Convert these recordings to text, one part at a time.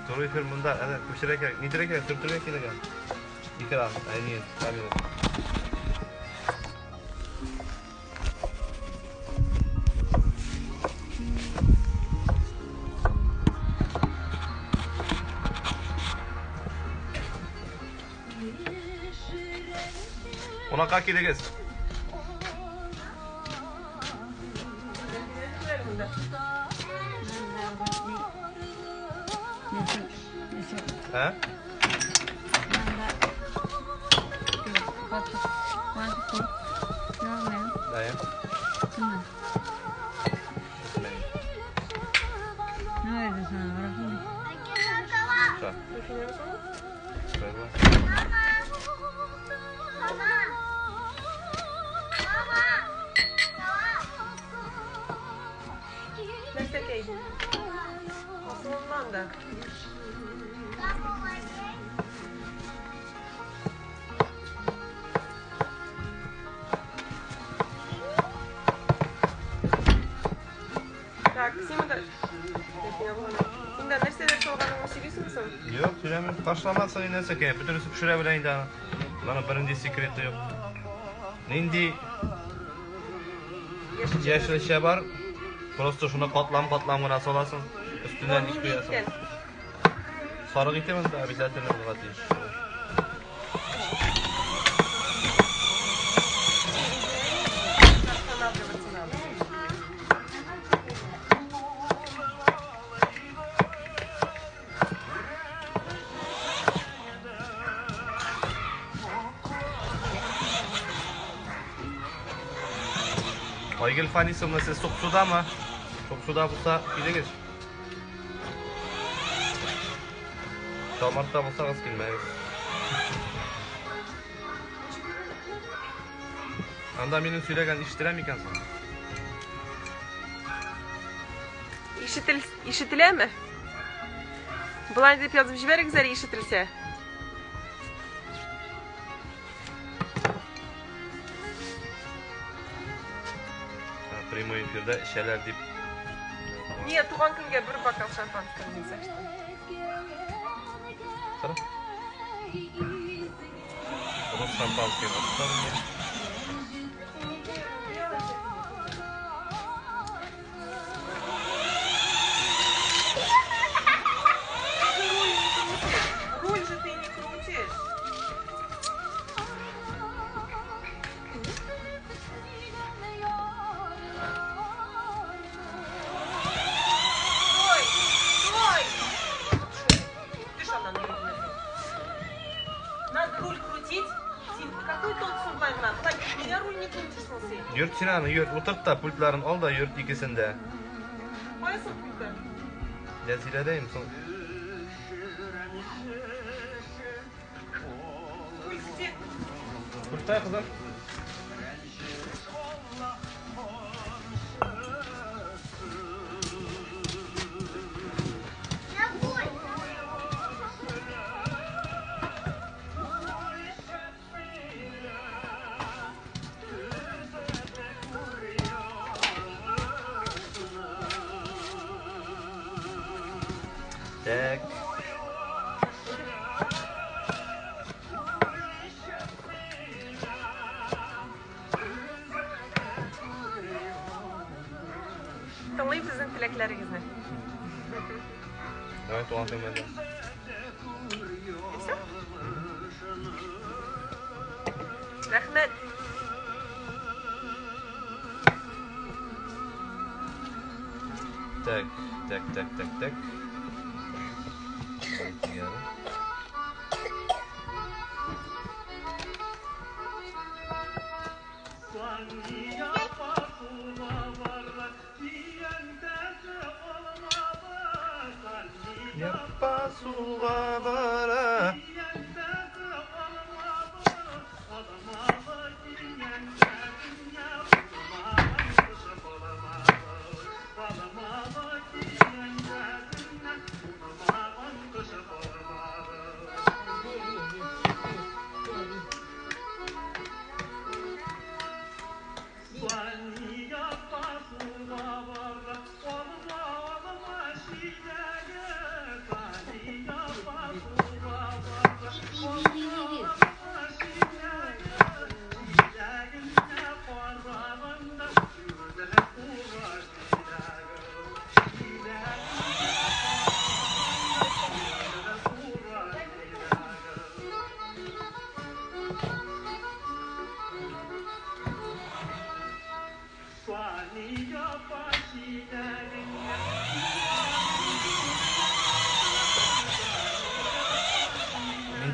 Туры эфир монда, әнә күчерә кирәк. Нидерә кирәк, төртергә кирәк. Экран, ә не, камера. Кунакка килегез. Ә? Дая. Нәрсәкәй? Асылынман да. Так, син монда... Син дә нәрсәләр салганыңны сөйлисеңме соң? Юк, сөйләмим. Ташламасың инде нәрсәкәй. Бөтенесе пешерә белә инде аны. Моның бернинди секреты юк. Нинди яшелчә бар, просто шуны катлам-катлам гына саласың, өстеннән ит куясың. Сарык ите монда обязательно булырга тиеш. Останавливаться надо. Айгөл Фанисовна, сез Суксудамы? Суксуда булса, килегез. Самарта булсагыз килмәгез. Анда минем сөйләгән ишетелә микән соң? Ишетел, ишетеләме? Болай дип язып җибәрегез әле ишетелсә. Прямой эфирда эчәләр дип. Нет, туган көнгә бер бокал шампанского нельзя, что. Кара. Рус шампанский вот. Руль же ты не крутишь. Стой! Стой! Ты что, она Надо руль крутить. Син, какой толк онлайннан? Нигә руль не крутишь син? Йөрт син аны, йөрт. Утырт та пультларын ал да йөрт икесен дә. Кайсы пульты? Җәзиләдәем соң. Пульт где? Пультта, кызым. Так. Тыңлыйм сезнең теләкләрегезне. Давай туган көнгә. И все? Рәхмәт. Так, так, так, так, так. Дигәне. Япа сулга бара.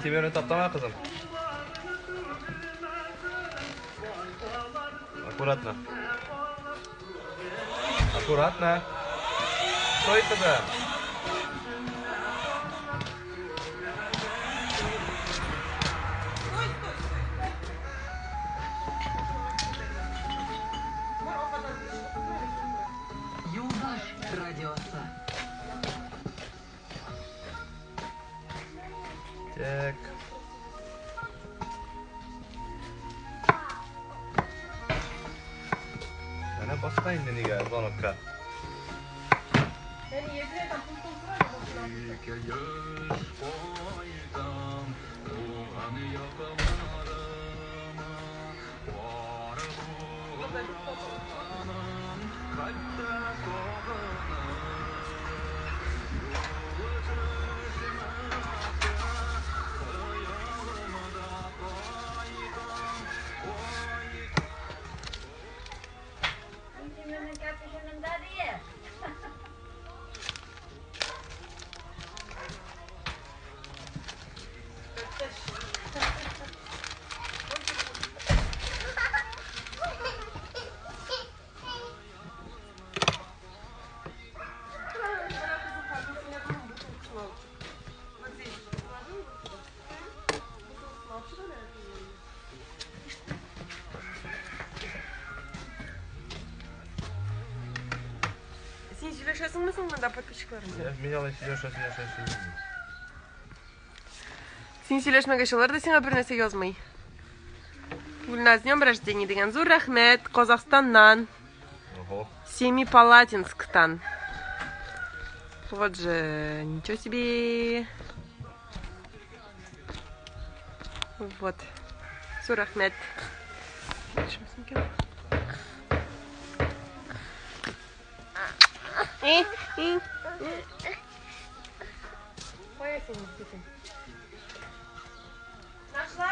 Минтимерне таптама, кызым. Аккуратно. Аккуратно. Стой, кызым. Стой, стой, стой. Бар, ападан Юлдаш радиосы. Так. Менә баста инде нигә звонокка. Әни, езле там пунктом сразу басына. Ике йөз кайтам туган якларыма, барып угланым, хәтта сагынып. Юл төшмәсә, хыялымда кайтам, кайтам. Минтимернең капюшонында дие. Вот здесь положи вот сюда. Бутылку алып чык әле. Син сөйләшәсеңме соң монда подписчикларың белән? Мин алай сөйләшә сөйләшә сөйләшә. Син сөйләшмәгәч, алар да сиңа бер нәрсә язмый. Гөлназ, с днем рождения дигән зур рәхмәт Казахстаннан, Ого. Семипалатинсктан. Вот же, ничего себе. Вот. Зур рәхмәт. Кая син, син? Нашла?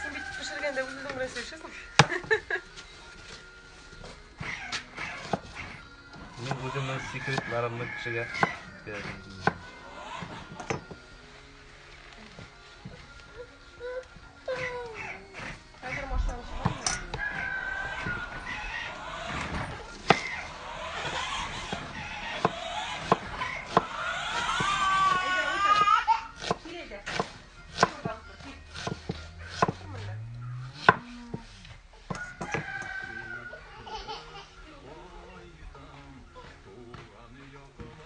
Син бит пешергәндә үзең белән сөйләшәсең. Мин үземнең секретларымны кешегә бирмим. Хәзер машинаны чыгармы? Әйдә, утыр. Кил әйдә. Кил монда, утыр, кил. Утыр монда. Туган якларыма,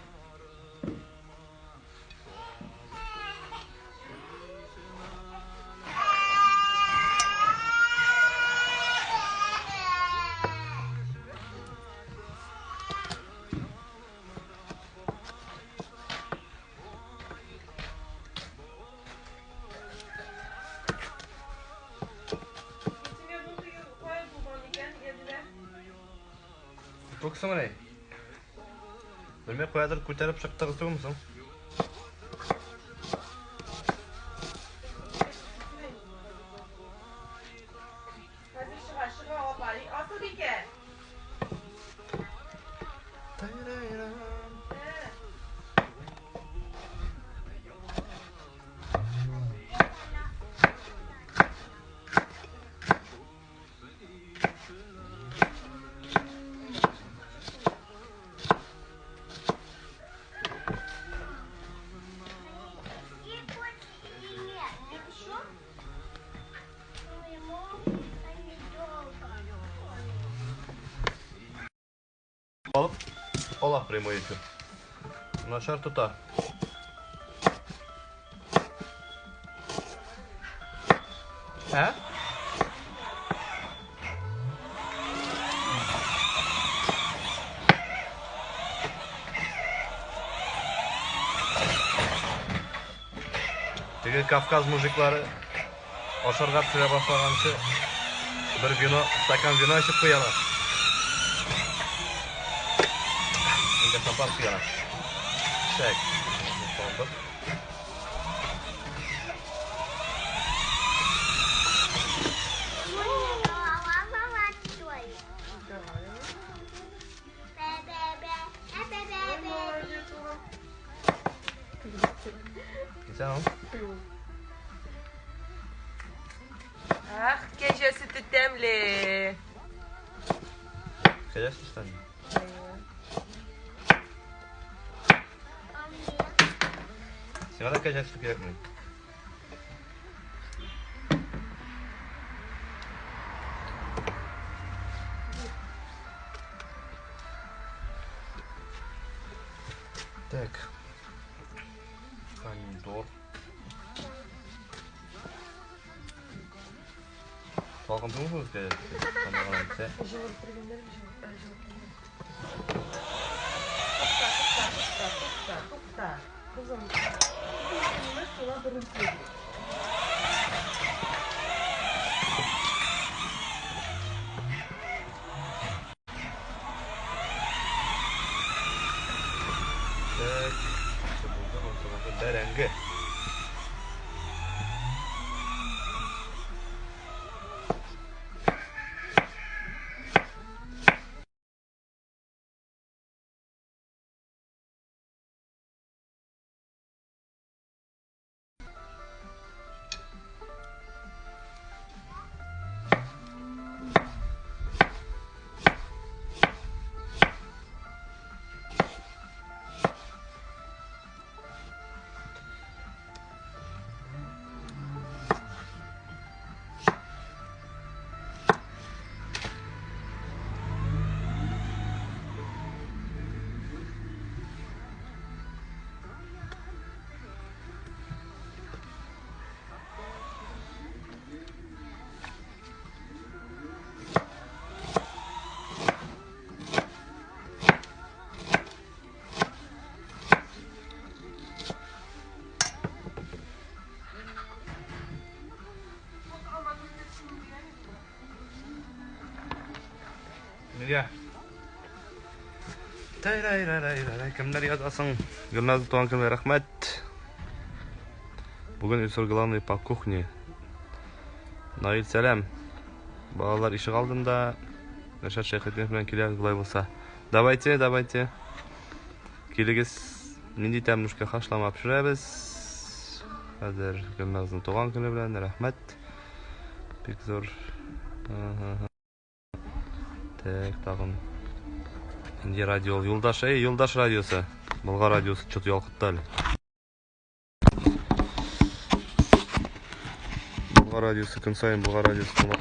Минтимернең теге кая булган икән, Ядилә? Күпсең менә? Белмәй каядыр күтәреп чыктыгыз түгелме соң? Хәзер чыга, чыга апа. Асылбикә. Ә. Нет еще? Алып, ала прямой эфир. Начар тота. Ә? Теге Кавказ мужиклары ашарга пешерә башлаганчы бер вино, стакан вино эчеп куялар. Инде шампанский яна. Так. Салдык. Исән ул. Ах, кәҗә сөте тәмле. Кәҗә сөте тәмле. Сиңа да кәҗә сөте кирәкме? Так. Помидор. Салкын түгелме кәҗә сөте? Тамагына әйтсә. Тукта, тукта, тукта, тукта, тукта. Кызым, сиңа бер Так, монысы булды, монысы булды. Бәрәңге. Нигә? Тәй-рәй-рәй-рәй, кемнәр язасың? Гөлназ туган көнгә рәхмәт. Бүген Илсур главный по кухне. Наил сәлам. Балалар ишек алдында. Рәшат Шәйхетдинов белән киләбез болай булса. Давайте, давайте. Килегез. Нинди тәмнүшкә хашлама пешерәбез. Хәзер Гөлназның туган көне белән рәхмәт. Бик зур. Так, тагын. Нинди радио ул? Юлдаш, эй, Юлдаш радиосы. Болгар радиосы что-то ялкытты әле. Болгар радиосы көн саен Болгар радиосы кунак.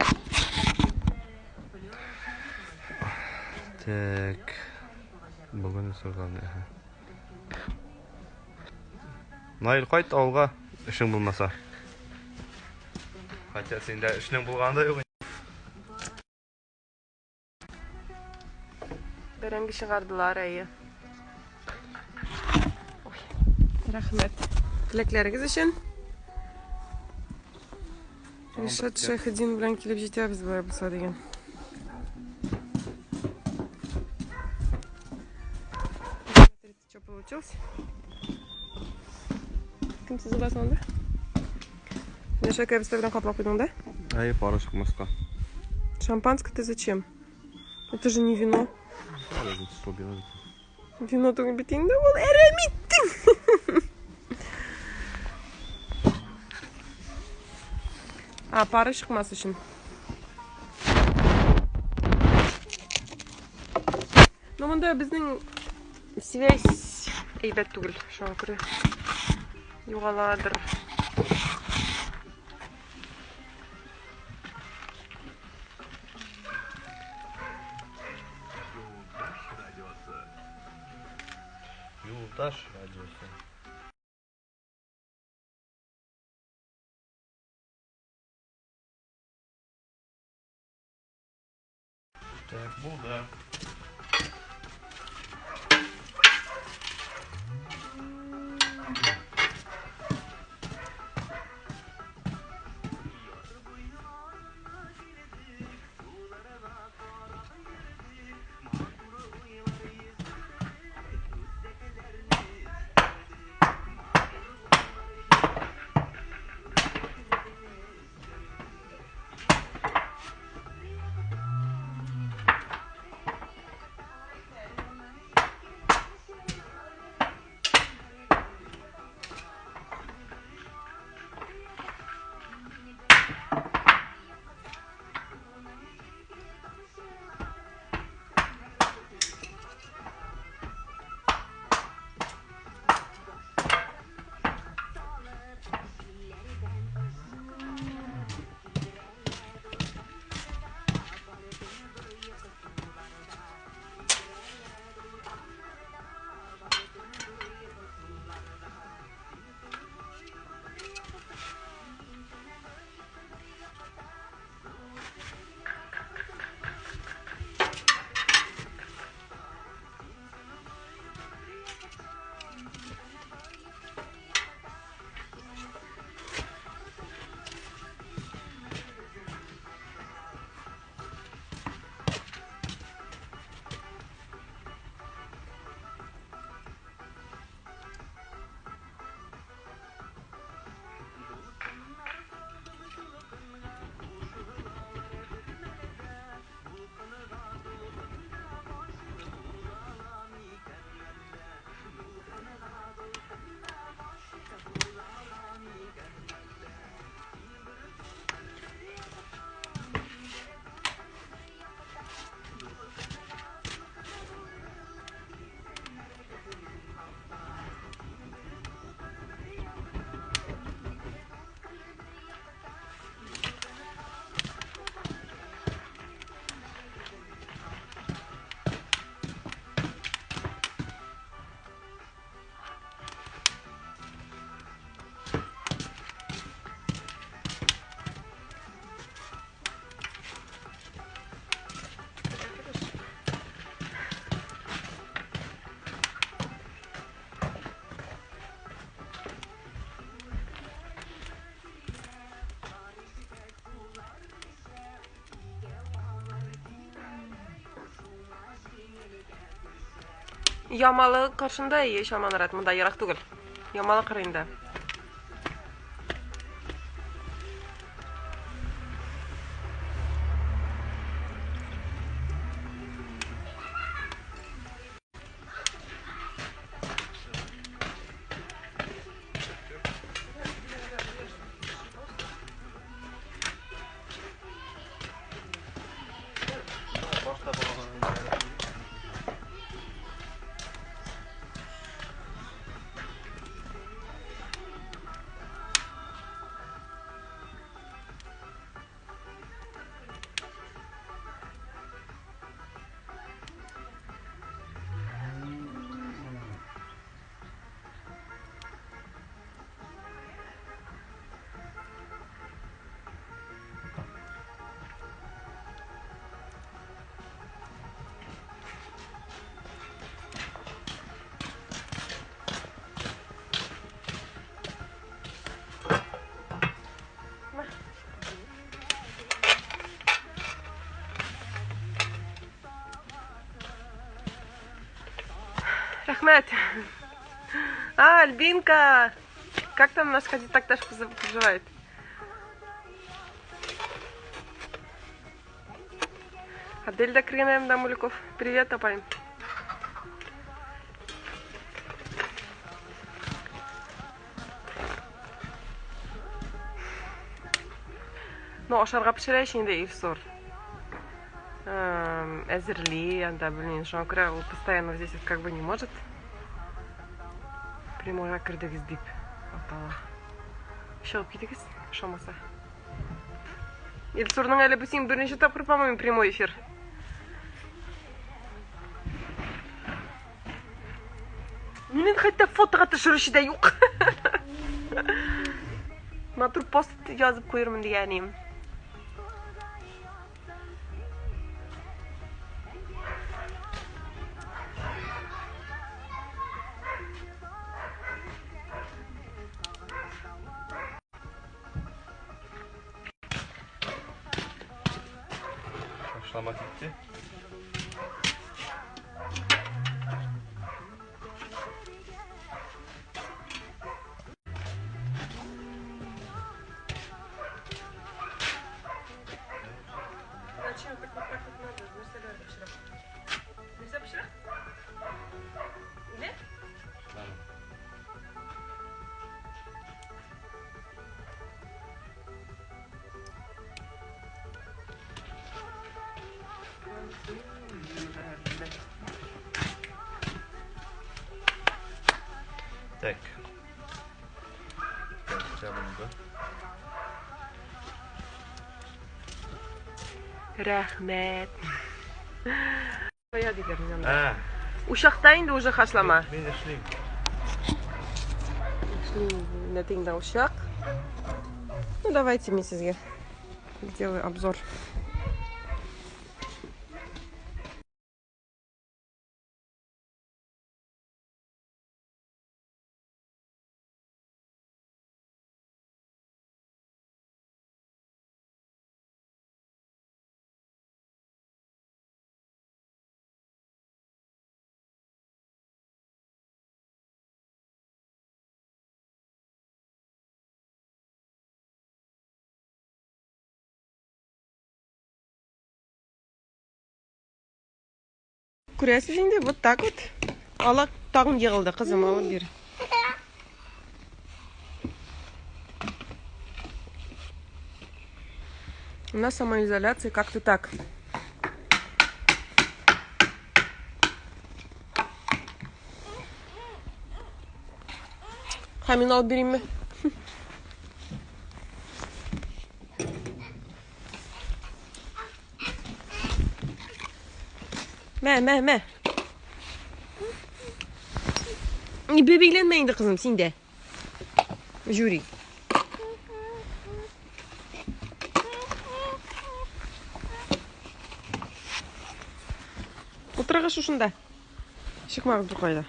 Так. Бүген сорган. Наил, кайт авылга, эшең булмаса. Хотя синдә эшнең булганы да юк. Бәрәңге чыгардылар, әйе. Ой, рәхмәт. Теләкләрегез өчен. Ришат Шәйхетдин белән килеп җитәбез болай булса дигән. Смотрите, что получилось. Кем сызыласың анда? Нәрсә кәбестә белән каплап куйдың да? Әйе, пары чыкмаска. Шампанское ты зачем? Это же не вино. Вино түгел бит инде ул, әрәм иттең. А, пары чыкмас өчен. Ну, монда безнең связь әйбәт түгел, шуңа күрә югаладыр. Юлдаш радиосы. Так, булды. Ямалы каршында и Чалманрат, монда ерак түгел. Ямалы кырыенда. Рәхмәт. А, Альбинка! Как там наш Хади Такташ поживает? Адель да кергән да Мулюков. Привет, апайым. Ну, ашарга пешерә инде Илсур. Әзерли, анда, блин, шуңа күрә ул постоянно здесь вот как бы не может. Прямойга кердегез дип атала. Чыгып китегез, ошамаса. Илсурның әле бу син беренче тапкыр, по-моему, прямой эфир. Минем хәтта фотога төшерүче дә юк. Матур пост язып куермын дигәнем. Haşlama gitti. Зачем так вот так вот надо? Нәрсәләр пешерә? Нәрсә пешерә? Не? Tamam. Так. Так, Рәхмәт. Кая диләр мин анда. А, Учакта инде уже хашлама. мин эшлим. Менә тегендә учак. Ну, давайте мин сезгә сделаю обзор. Күрәсез инде, вот так вот. Ала тагын егылды, кызым, алып бир. У нас самоизоляция как-то так. Хамин алып биримме? Мә, мә, мә. Не бәбәйләнмә инде, кызым, син дә. Жюри. Утырыгыз шушында. Чыкмагыз бер кайда.